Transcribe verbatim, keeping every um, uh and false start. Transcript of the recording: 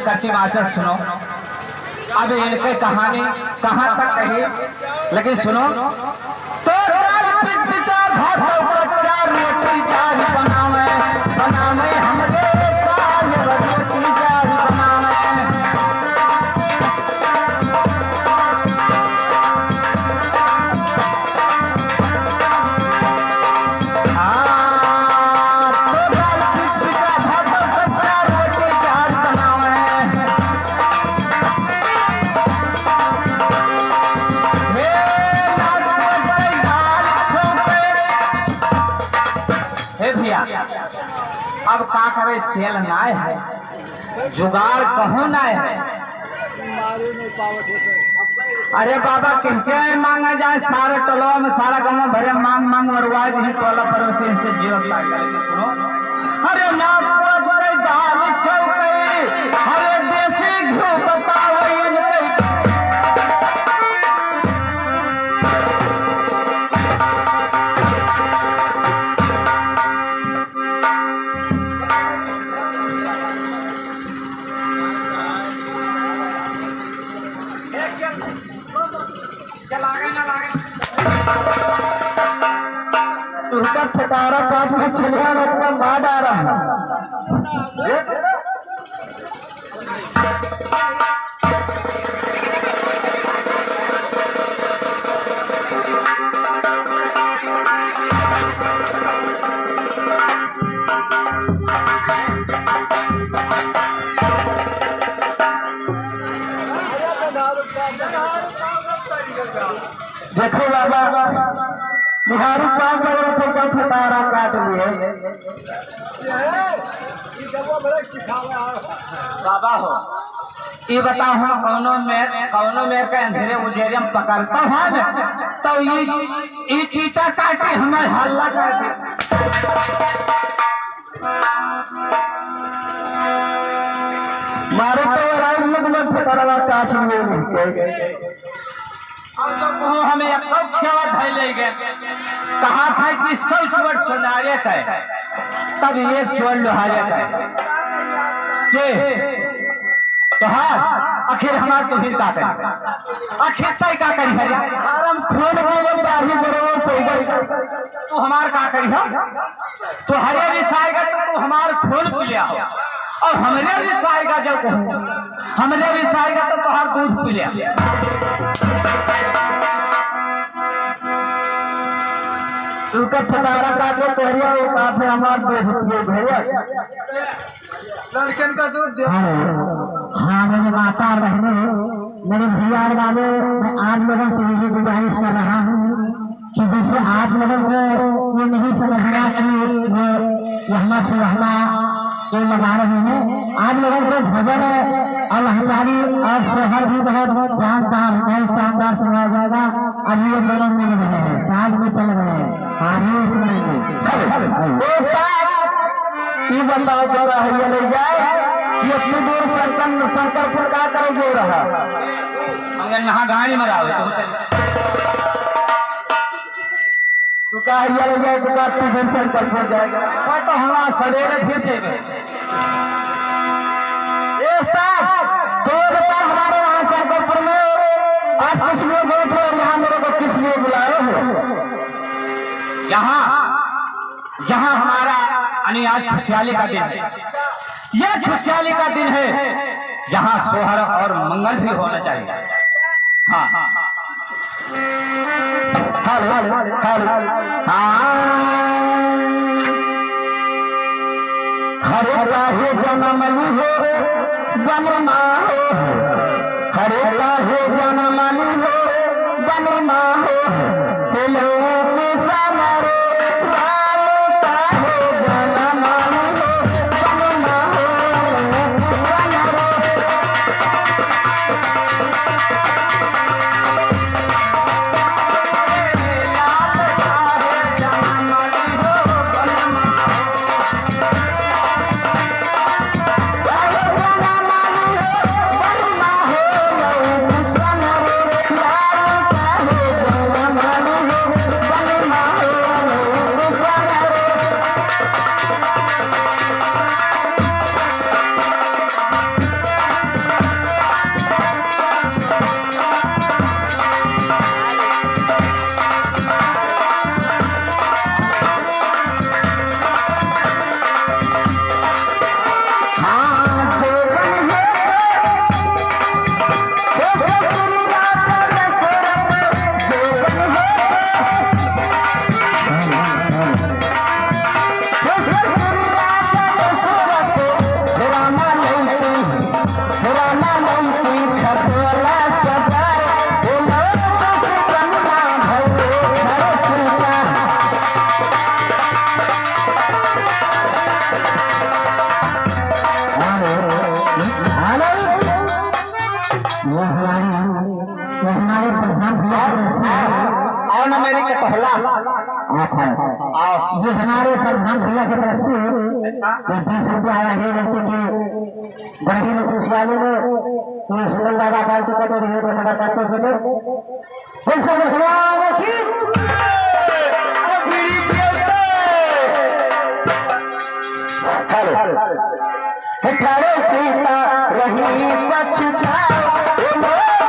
कच्ची बाचस सुनो। अब इनके कहानी कहाँ तक कही, लेकिन सुनो। तो दाल पिचपिचा भात कच्चा रोटी जारी बनावे, बनावे हमरे काल रोटी जारी बनावे। आ, तो दाल पिचपिचा भात कच्चा रोटी जारी बनावे। हे नाथ, दाल छौंके। हे भैया, अब का करे, तेल नाय है, जुगाड़ कहूँ नाय है। अरे बाबा, कैसे मांगा जाए? सारे टोलवा में, सारा गाँव भरे मांग मांग मरवा दी, टोला पड़ोसी इनसे जियो ताकत। अरे ना पच गई दाल छौंके, अरे देसी घी बताओ इनके। तुहका फटारा काट के चलिया, मतलब मार डारा। देखो बाबा, बिहारी काम कर रहे थे, कल फटारा काट लिए। बाबा हो, ये बताओ, हम कौनो मेर, कौनो मेर के अंधेरे उजेरे में पकड़ता है ना, तो ये, ये चीता काटी हमें हल्ला कर दे। मारे तो राज लोग में फटारा काट लिए। अब तो कहूँ हमें एक और खेवा धइ ले गए। कहा था कि सौ चोट सोनारे का है, तब एक चोट लोहारे का है। के? तोहार? आखिर हमार तोहिर का करी? आखिर तय का करी है? यार, हम खून पी ले, दाढ़ी जरूर से उबर। तू हमार का करी हो? तोहरे रिसाएगा तो तू हमार खून पी लिया हो, और हमरे रिसाएगा जब कहूँ, हमरे रिसाएगा तो तोहार दूध पी लिया। तू का फटारा काटे तोहरे औकात है हमार दूध पिए भैया। लड़कन का दूध दे। हाँ, हाँ, मेरे माता और बहनों, मेरे भैया और बाबू, मैं आप लोगों से यही गुजारिश कर रहा हूँ कि जैसे आप लोगों को ये नहीं समझ रहा कि ये, ये हमारा सुहाना ये लगा रहे हैं, आप लोगों को भजन और लहचारी और सोहर भी बहुत जानदार, बहुत शानदार सुनाया जाएगा। अभी ये दोनों मिल रहे हैं, साथ में चल रहे हैं। हाँ, ये सुनेंगे। उस्ताद, ई बताओ तो का हरिया ले जाए कि इतनी दूर शंकर, शंकरपुर का करे जो रहा? हम यहाँ गाड़ी में रहो, तुम चल। तू का हरिया ले जाए, तू का इतनी दूर शंकरपुर जाएगा? मैं तो हमारा सवेरे फिर जाएगा। ये उस्ताद, तो ये बताओ हमारे वहाँ शंकरपुर में आप किस लिए गए थे और यहाँ मेरे को किस लिए बुलाए हो? यहाँ, यहाँ हमारा, यानी आज खुशहाली का दिन है, ये खुशहाली का दिन है, यहाँ सोहर और मंगल भी होना चाहिए। हाँ, हेलो, हेलो, हाँ। हरे काहे जनम लिहो बनमा हो, हरे काहे जनम लिहो बनमा हो, हे लोक समरे लाल काहे जनम लिहो बनमा हो, लोक समरे। हमारे प्रधान भैया की तरफ से है। और ना मैंने कहा पहला। आखा। ये हमारे प्रधान भैया की तरफ से है। अच्छा। ये बीस रुपया आया है लड़के के बड़े लोग खुशियाली में। ये सुंदर दादा पार्टी करते थे, ये नंबर करते थे। हम सब भगवान की अभिप्रियता। हेलो। हे ठाड़े सीता रही पछताओ, ए मोर